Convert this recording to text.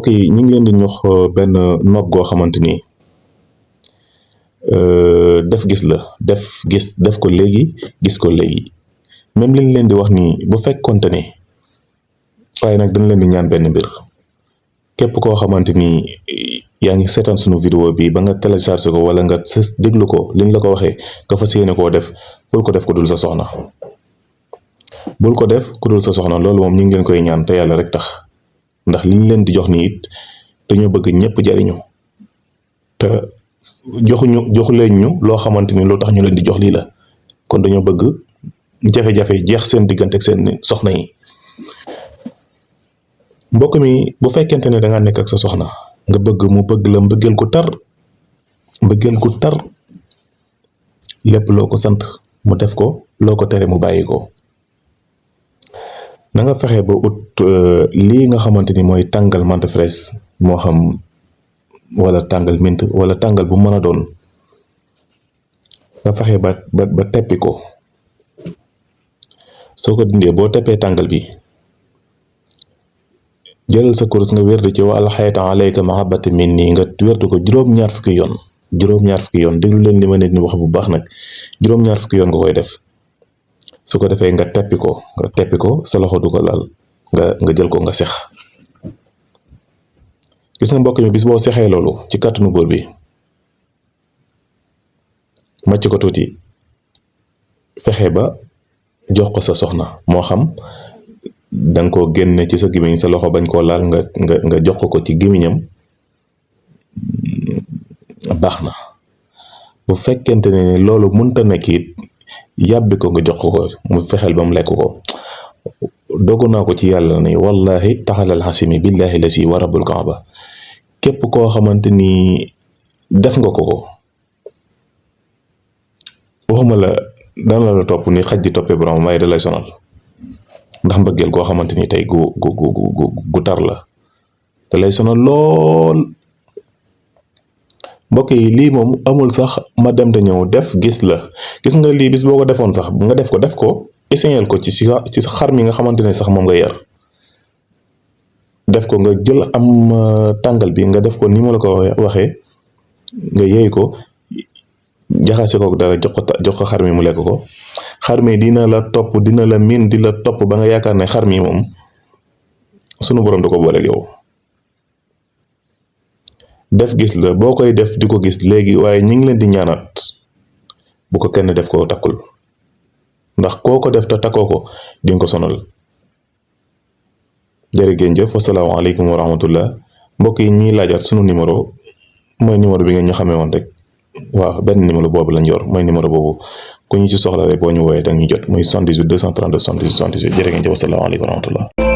mbokk yi ñu ngi leen di ñox benn nopp goo xamante ni def gis la def ko léegi gis ko léegi même liñ leen di wax nii bu fekkonte ne waaye nag dañ leen di ñaan benn mbir képp koo xamante ni yaa ngi seetaan sunu vidéo bi ba nga téléchargé ko wala nga déglu ko liñ la ko waxee nga fas yéene koo def bul ko def ku dul sa soxna bul ko def ku dul sa soxna loolu moom ñu ngi leen koy ñaan te yàlla rek tax ndax liñ leen di jox nii it dañoo bëgg ñëpp jariñu te joxu leen ñu loo xamante ni lu tax ñu leen di jox lii la kon dañoo bëgg jafe-jafe jeex seen diggante ak seen soxna yi. mbokk mi bu fekkente ne da nga nekk ak sa soxna nga bëgg mu bëgg la mbëggeel gu tar lépp loo ko sant mu def ko loo ko tere mu bàyyi ko na nga fexe ba ut lii nga xamante ni mooy tàngal menthe fraîche moo xam wala tàngal mint wala tàngal bu mën a doon nga fexe ba teppi ko soo ko dindee boo teppee tàngal bi jëlal sa kurus nga wérdu ci wa alxayta alayka mahabbati minni nga wérdu ko juróom-ñaar fukki yoon déglu leen li ma nit ni wax bu baax nag juróom-ñaar fukki yoon nga koy def su ko defee nga teppi ko sa loxo du ko laal nga jël ko nga sex gis nga mbokk mi bis boo sexee loolu ci kàttanu góor bi màcc ko tuuti fexe ba jox ko sa soxna moo xam danga ko génne ci sa gémmiñ sa loxo bañ koo laal nga jox ko ci gémmiñam baax na bu fekkente ne loolu mënta nekk it yàbbi ko nga jox ko mu fexeel ba mu lekk ko dogu naa ko ci yàlla ni wallahi taxalal xasimi billahi la si wa rabbul kaaba képp koo xamante ni def nga ko waxuma la dana la topp ni xaj di toppee borom waaye da lay sonal ndax mbëggeel koo xamante ni tey gu tar la da lay sonal lool mbokk yi lii moom amul sax ma dem te ñëw def gis la gis nga lii bis boo ko defoon sax nga def ko essayel ko ci sa xar mi nga xamante ne sax moom nga yar def ko nga jël am tàngal bi nga def ko ni ma la ko waxee nga yeey ko jaxase ko dara jox ko xar mi mu lekk ko xar mi dina la topp dina la miin di la topp ba nga yaakaar ne xar mi moom sunu borom da ko booleeg yow def gis la boo koy def di ko gis léegi waaye ñu ngi leen di ñaanaat bu ko kenn def ko takkul ndax koo ko def te takkoo ko di nga ko sonal jërë ngeen jëf asalaamaaleykum wa rahmatullah mbokk yi ñiy laajaat sunu numéro mooy numéro bi ngeen ñu xamee woon rek waaw benn numéro boobu lañ yor mooy numéro boobu ku ñu ci soxla rek boo ñu woowee da ñu jot muy 78 232 78 78 jërë ngeen jëf asalaamaaleykum wa rahmatullah